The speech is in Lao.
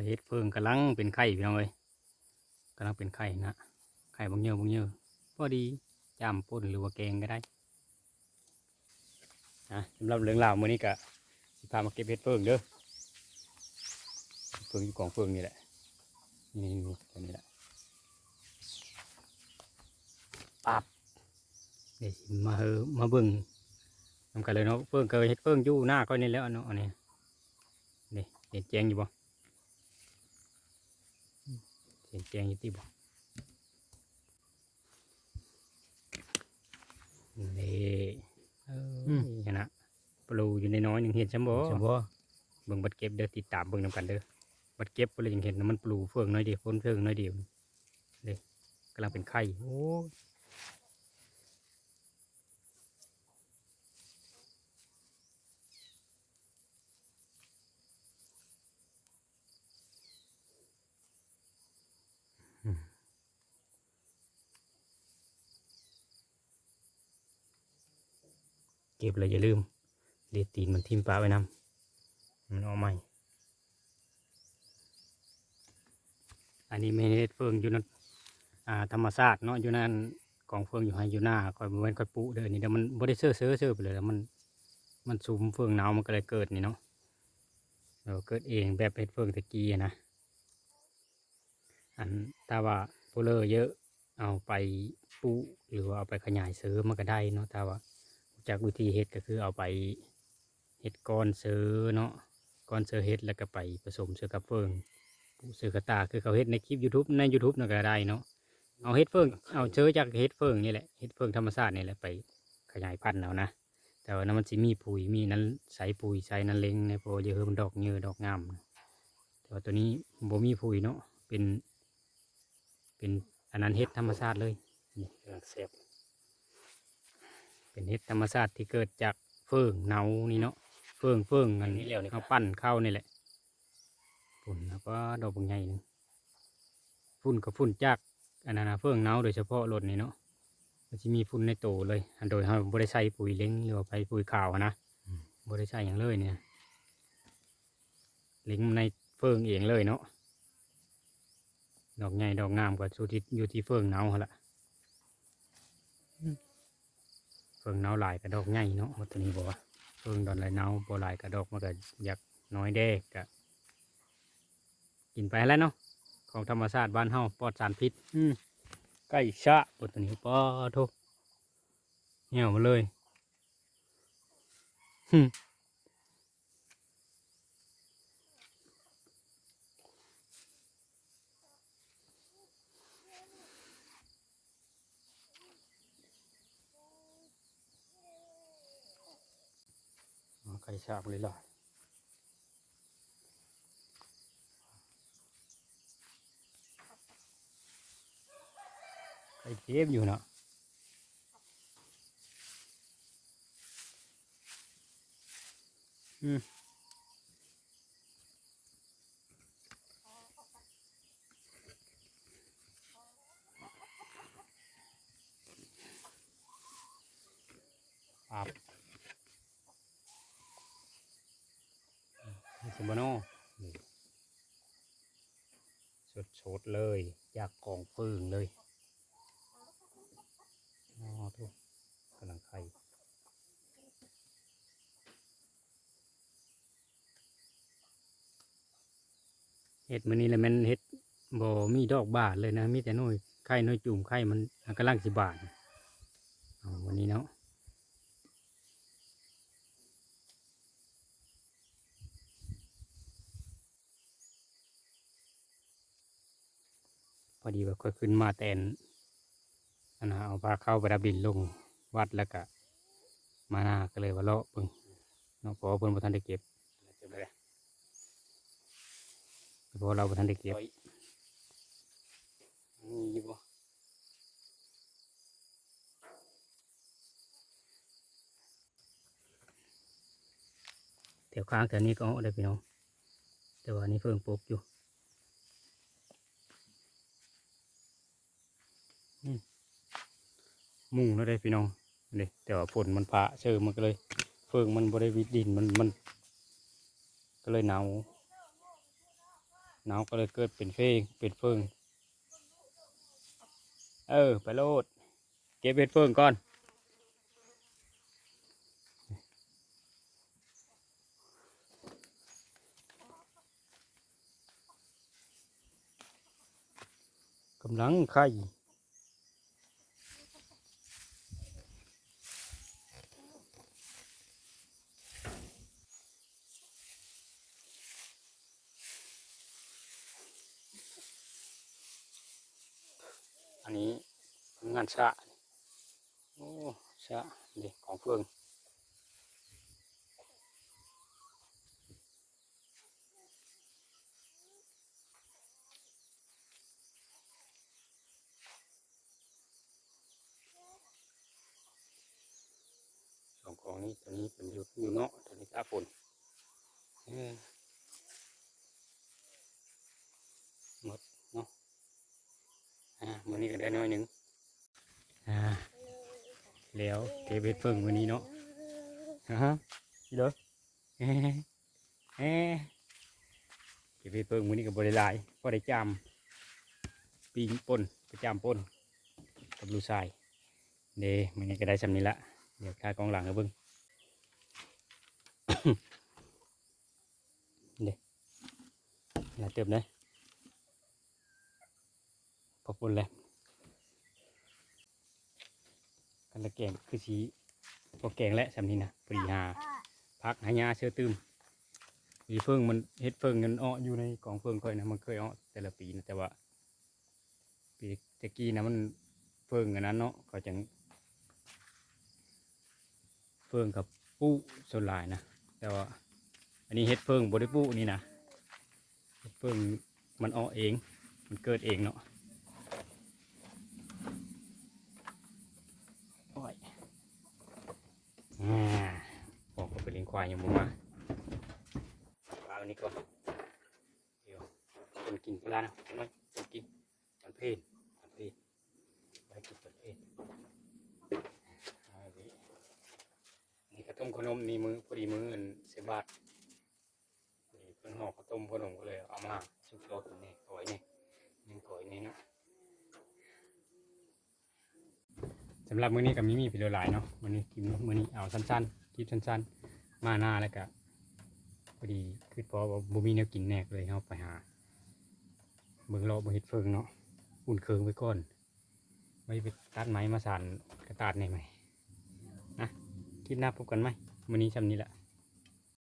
ເຫັດເຜິ້ງກຳລັງເປັນໄຂ່ພີ່ນ້ອງເອີຍ ກຳລັງເປັນໄຂ່ນະ ໄຂ່ບັກເຫຍີ່ບັກເຫຍີ່ ພໍດີຈ້ຳປົ່ນ ຫຼືວ່າແກງກໍໄດ້. ອ່າ ສຳລັບເລື່ອງລາວມື້ນີ້ກໍຊິພາມາເກັບເຫັດເຜິ້ງເດີ ເຜິ້ງຢູ່ກອງເຜິ້ງນີ້ແຫຼະ ນີ້ໆ ຕົວນີ້ແຫຼະ ປັບ ເດ ຊິມາເຮີ ມາເບິ່ງນຳກັນເລີຍເນາະ ເຜິ້ງກໍເຫັດເຜິ້ງຢູ່ໜ້າຂ້ອຍນີ້ແຫຼະເນາະ ອັນນີ້ ນີ້ ເຫັນແຈ້ງຢູ່ບໍ່? ເຫັນແຈ້ງຢູ່ຕິບໍ່? ນີ້ ເອີ ອືມ ນີ້ຫັ້ນນະ ປະລູຢູ່ນ້ອຍໆໜຶ່ງ ເຫັນຊ່ຳບໍ່? ເຫັນຊ່ຳບໍ່? ເບິ່ງບັດເກັບເດີ ຕິດຕາມເບິ່ງນຳກັນເດີ ບັດເກັບພຸ້ນລະຈຶ່ງເຫັນ ມັນປະລູເຜິ້ງໜ້ອຍດຽວ ຝົນເຜິ້ງໜ້ຍດຽວ ເດ້ ກຳລັງເປັນໄຂ່ ໂອ້ຍ. ເກັບແລ້ວຢ່າລືມ ເດັດຕີນມັນຖິ້ມປະໄວ້ນຳ ມັນອອກໃໝ່. ອັນນີ້ແມ່ນເຫັດເຜິ້ງຢູ່ນຳ ອ່າ ທຳມະຊາດເນາະ ຢູ່ນັ້ນ ກອງເຜິ້ງຢູ່ໄຮ່ຢູ່ນາ ຂ້ອຍບໍ່ແມ່ນຂ້ອຍປູກເດີ ນີ້ເດີ ມັນບໍ່ໄດ້ເຊີເຊີເຊີໄປເລີຍ ມັນ ມັນຊຸມເຜິ້ງເນົ່າ ມັນກໍເລີຍເກີດນີ້ເນາະ ເອີ ເກີດເອງແບບເຫັດເຜິ້ງແຕ່ກີ້ນະ. ອັນ ຖ້າວ່າຜູ້ເລີເຢີະ ເອົາໄປປູກ ຫຼືວ່າເອົາໄປຂະຫຍາຍເສີມມັນກໍໄດ້ເນາະ ຖ້າວ່າຮູ້ຈັກວິທີເຮັດ ກໍຄືເອົາໄປເຮັດກ້ອນເຊີເນາະ ກ້ອນເຊີເຫັດ ແລ້ວກໍໄປປະສົມເຊີກັບເຜິ້ງ ປູກເຊີກະຕ່າ ຄືເຂົາເຮັດໃນຄລິບຢູທູບ ໃນຢູທູບນັ້ນກໍໄດ້ເນາະ ເອົາເຫັດເຜິ້ງ ເອົາເຊີຈາກເຫັດເຜິ້ງນີ້ແຫຼະ ເຫັດເຜິ້ງທຳມະຊາດນີ້ແຫຼະ ໄປຂະຫຍາຍພັນເອົານະ. ແຕ່ວ່ານັ້ນມັນຊິມີປຸ໋ຍ ມີນັ້ນ ໃສ່ປຸ໋ຍ ໃສ່ນັ້ນເລັງແດ່ ເພາະວ່າຢາກໃຫ້ມັນດອກເຍີດອກງາມ. ແຕ່ວ່າໂຕນີ້ບໍ່ມີປຸ໋ຍເນາະ ເປັນ ເປັນອັນນັ້ນ ເຫັດທຳມະຊາດເລີຍ ນີ້ ກຳລັງແຊບ ເປັນເຫັດທຳມະຊາດທີ່ເກີດຈາກເຜິ້ງເນົ່ານີ້ເນາະ ເຜິ້ງ ເຜິ້ງອັນ ອັນນີ້ແລ້ວນີ້ ເຮົາປັ່ນເຂົ້ານີ້ແຫຼະ ພຸ້ນນະ ປາ ດອກບັກໃຫຍ່ໜຶ່ງ ຝຸ່ນກໍຝຸ່ນຈາກອັນນັ້ນນະ ເຜິ້ງເນົ່າໂດຍສະເພາະໂລດນີ້ເນາະ ມັນຊິມີຝຸ່ນໃນໂຕເລີຍ ອັນໂດຍເຮົາບໍ່ໄດ້ໃສ່ປຸ໋ຍເລັງ ຫຼືວ່າໃສ່ປຸ໋ຍຂາວຫັ້ນນະ ອືມ ບໍ່ໄດ້ໃສ່ຫຍັງເລີຍນີ້ ເລັງໃນເຜິ້ງເອງເລີຍເນາະ ດອກໃຫຍ່ດອກງາມກໍສຸດທີ່ ຢູ່ທີ່ເຜິ້ງເນົ່າຫັ້ນລະ ເຜິ້ງເນົ່າຫຼາຍກໍດອກໃຫຍ່ເນາະ ໂອ ໂຕນີ້ບໍ່ວ່າ ເຜິ້ງດອນໃດເນົ່າ ບໍ່ຫຼາຍກໍດອກມັນກໍຢາກນ້ອຍແດ່ ກະ ກິນໄປຫັ້ນແຫຼະເນາະ ຂອງທຳມະຊາດບ້ານເຮົາ ປອດສານພິດ ອືມ ໄກ່ຊະ ໂອ ໂຕນີ້ ປາໂທ້ ແຫ້ວມາເລີຍ ຫຶ ໄກ່ຊະເລີຍລະ ໄກ່ເຕັມຢູ່ເນາະ ອືມ. ປັບ ເຫັນບໍ່ເນາະ ນີ້ ສົດໆເລີຍ ຈາກກອງເຜິ້ງເລີຍ ອໍ ໂທ້ ກຳລັງໄຂ່. ເຫັດມື້ນີ້ລະແມ່ນເຫັດບໍ່ມີດອກບານເລີຍນະ ມີແຕ່ໜ່ວຍໄຂ່ ໜ່ວຍຈູມໄຂ່ ມັນກຳລັງຊິບານ ເອົາ ມື້ນີ້ເນາະ ພໍດີວ່າຂ້ອຍຂຶ້ນມາແຕ່ ອັນນ່າ ເອົາພາເຂົ້າປະດັບດິນລົງວັດ ແລ້ວກະມານາ ກໍເລີຍວ່າເລາະເບິ່ງເນາະ ເພາະວ່າເພິ່ນບໍ່ທັນໄດ້ເກັບ ເພາະວ່າລາວບໍ່ທັນໄດ້ເກັບ ມີຢູ່ບໍ່? ແຖວຂ້າງແຖວນີ້ກໍເອາະໄດ້ພີ່ນ້ອງ ແຕ່ວ່າອັນນີ້ເພິ່ງປົກຢູ່ ອືມ ມຸງແລ້ວເດ້ພີ່ນ້ອງ ນີ້ ແຕ່ວ່າຝົນມັນຟ້າເຊີ ມັນກໍເລີຍ ເຜິ້ງມັນບໍ່ໄດ້ວິດດິນ ມັນ ມັນກໍເລີຍເນົ່າ. ເນົາກໍເລີຍເກີດເປັນເຟງ ເປັນເຝີງ. ເອີ ໄປໂລດ ເກັບເຫັດເຝີງກ່ອນ. ກຳລັງໄຂ່. ອັນນີ້ ງານສະ ໂອ້ ສະເດ້ ກອງເຝີງ. ສອງກອງນີ້ ຕົວນີ້ເປັນຢູ່ ຢູ່ເນາະ ຕົວນີ້ຕາຝົນ. ເອີ ໝົດເນາະ. ອ່າ ມື້ນີ້ກໍໄດ້ໜ້ອຍໜຶ່ງ. ອ່າ ແລ້ວເກັບເຫັດເຝີງມື້ນີ້ເນາະ. ອາຮະ ອີເດີ ເອີ ເກັບເຫັດເຝີງມື້ນີ້ກໍບໍ່ໄດ້ຫຼາຍ ພໍໄດ້ຈ້ຳ ປີ້ງປົ່ນ ໄປຈ້ຳປົ່ນກັບລູກຊາຍເດ້. ມື້ນີ້ກໍໄດ້ສ່ຳນີ້ລະ ດຽວຖ່າຍກ້ອງຫຼັງໃຫ້ເບິ່ງເດ້. ຫຼາຍເຕີບເດ້ ພໍປົ່ນແລ້ວ. ຄັນລະແກງຄືຊິພໍແກງແຫຼະສ່ຳນີ້ນະ ພໍດີຫາຜັກຫາຫຍ້າເຊີຕື່ມ. ເຫັດເຝີງມັນ ເຫັດເຝີງມັນອອກຢູ່ໃນກອງເຝີງຂ້ອຍນະ ມັນເຄີຍອອກແຕ່ລະປີນະ ແຕ່ວ່າປີແຕ່ກີ້ນະ ມັນເຝີງອັນນັ້ນເນາະ ເຂົາຈັ່ງ ເຝີງກັບປູກສ່ວນຫຼາຍນະ ແຕ່ວ່າອັນນີ້ເຫັດເຝີງບໍ່ໄດ້ປູກນີ້ນະ ເຫັດເຝີງມັນອອກເອງ ມັນເກີດເອງເນາະ. ໂອ້ຍ ອ່າ ອອກໄປລ້ຽງຄວາຍຍັງບໍ່ມາ ວາງອັນນີ້ກ່ອນ. ດຽວ ຄົນກິນປານະ ນ້ອຍ ຄົນກິນ ຕອນເພນ ຕອນເພນ ໄດ້ກິນຕອນເພນ. ນີ້ເຂົ້າຕົ້ມເຂົ້າໜົມ ນີ້ມື້ ພໍດີມື້ອັນໃສ່ບາດ ນີ້ເພິ່ນຫໍ່ເຂົ້າຕົ້ມເຂົ້າໜົມ ກໍເລີຍເອົາມາສຸກລໍກິນແດ່ ກ້ອຍແດ່ ໜຶ່ງກ້ອຍແດ່ເນາະ. ສຳລັບມື້ນີ້ກໍມີ ມີພຽງຫຼາຍເນາະ ມື້ນີ້ກິນ ມື້ນີ້ເອົາສັ້ນໆ ຄລິບສັ້ນໆ ມານາແລ້ວກໍພໍດີຄຶດພໍວ່າບໍ່ມີແນວກິນແນ່ ກໍເລີຍເຮົາໄປຫາເບິ່ງເລາະເບິ່ງເຫັດເຝີງເນາະ ອຸ່ນເຄື່ອງໄວ້ກ່ອນ ໄວ້ໄປຕັດໄມ້ມາສານກະຕາດໃໝ່ໆ ນະ. ຄລິບໜ້າພົບກັນໃໝ່ ມື້ນີ້ສ່ຳນີ້ແຫຼະ.